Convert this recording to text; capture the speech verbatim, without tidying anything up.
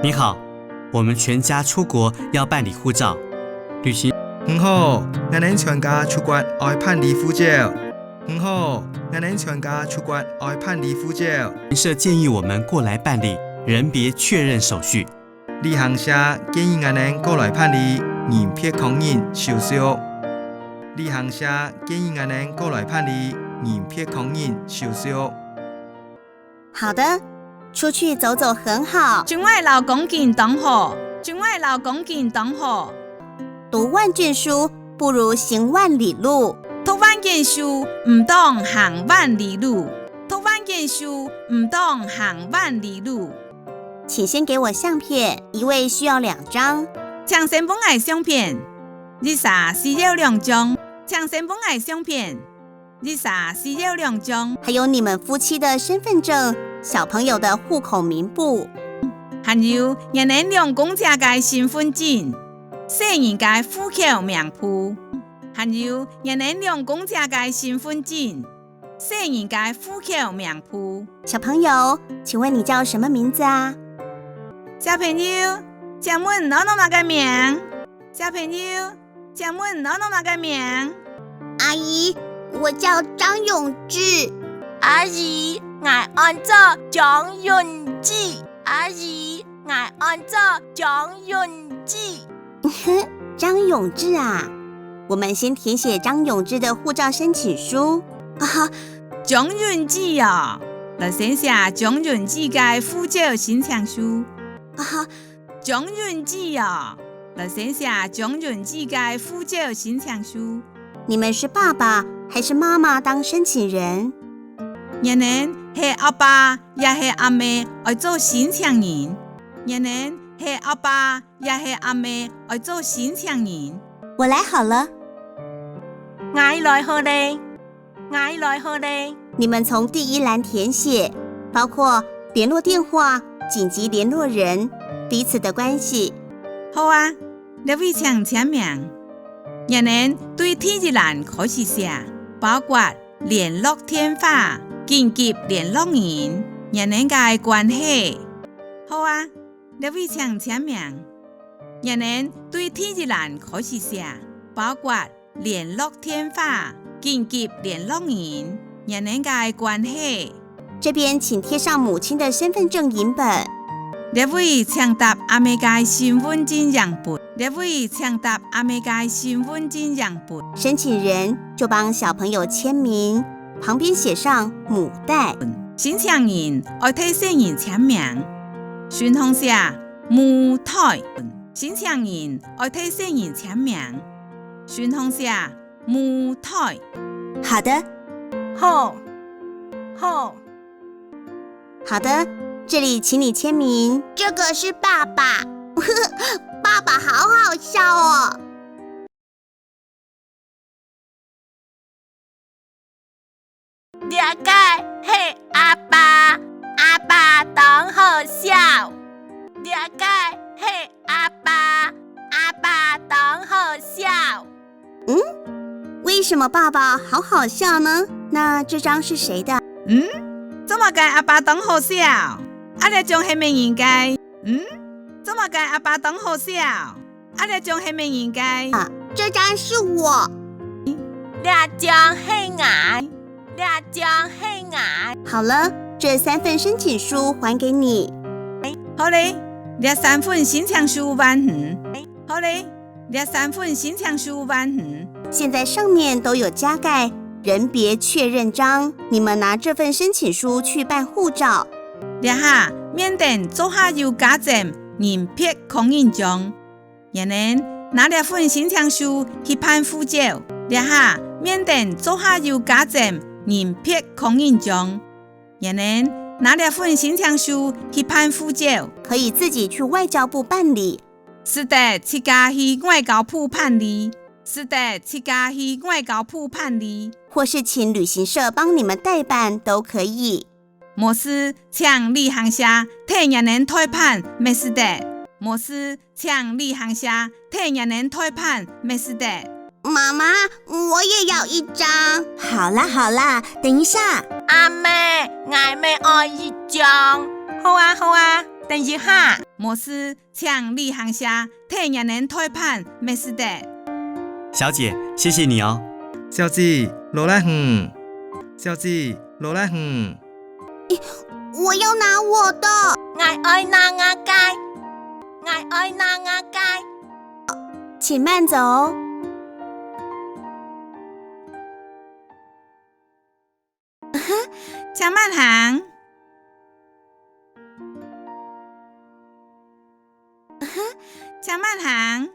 你好，我们全家出国要办理护照。旅行你好，𠊎等全家出國愛辦理護照。你好，𠊎等全家出國愛辦理護照。旅行社建议我们过来办理人别确认手续。旅行社建议𠊎等過來辦理人別確認手續。旅行社建议𠊎等過來辦理人別確認手續。 好的，出去走走很好。出外遶光景當好，出外遶光景當好。讀萬卷書不如行萬里路。讀萬卷書毋當行萬里路，讀萬卷書毋當行萬里路。請先給我相片，一位需要兩張。請先分𠊎相片，一儕需要兩張。請先分𠊎相片， 一儕需要兩張。還有你們夫妻的身分證、小朋友的戶口名簿。還有，你等兩公姐个身分證、細人个戶口名簿。還有，你等兩公姐个身分證、細人个戶口名簿。小朋友，請問你叫什麼名字啊？小朋友，請問你安到麼个名？小朋友， 請問你安到麼个名？阿姨，我叫張永志。阿姨，𠊎安到張永志。阿姨，𠊎安到張永志。張永志啊，我們先填寫張永志的護照申請書。啊，張永志哦，來先寫張永志个護照申請書。啊， 張永志哦，來先寫張永志个護照申請書。你們是爸爸還是媽媽當申請人？你等係阿爸也係阿姆愛做申請人？你等係阿爸也係阿姆愛做申請人？我來好了。𠊎來好了。 𠊎來好了。你們從第一欄填寫，包括聯絡電話、緊急聯絡人、彼此的關係。好啊，這位請簽名。你等對第一欄開始寫，包括聯絡電話、緊急聯絡人、你等个關係。好啊，這位請簽名。你等對第一欄開始寫，包括 聯絡電話、緊急聯絡人、你等个關係。這邊請貼上母親的身分證影本。這位請貼阿姆个身分證影本。這位請貼阿姆个身分證影本。申請人就幫小朋友簽名，旁邊寫上母代。申請人愛替細人簽名，脣項寫母代。申請人愛替細人簽名， 脣項寫母代。好的。好，好。好的，這裡請你簽名。這個是爸爸。爸爸好好笑哦。這個係阿爸，阿爸當好笑。這個係阿爸，阿爸當好笑。嗯？為什麼爸爸好好笑呢？那這張是誰的？嗯？做麼个阿爸當好笑？啊，這張係麼人个？嗯？做麼个阿爸當好笑？ 啊，這張係麼人个？啊，這張是我。這張係𠊎。這張係𠊎。好了，這三份申請書還給你。好了，這三份申請書還你。好了，這三份申請書還你。現在上面都有加蓋人別確認章，你們拿這份申請書去辦護照。這下面頂做下有加㧡人別確認章。 你等拿這份申請書去辦護照，這下面頂做下有加㧡人別確認章。你等拿這份申請書去辦護照，可以自己去外交部辦理，使得自家去外交部辦理，使得自家去外交部辦理，或是請旅行社幫你們代辦都可以。 無就請旅行社替你等代辦乜使得。無就請旅行社替你等代辦乜使得。媽媽，我也要一張。好啦，好啦，等一下。阿姆，𠊎乜愛一張。好啊，好啊，等一下，無事，請旅行社替你等代辦乜使得。小姐，謝謝你哦。小姐，勞力你。小姐，勞力你。我要拿我的。𠊎愛拿𠊎个。𠊎愛拿𠊎个。請慢走。 請慢行。請慢行。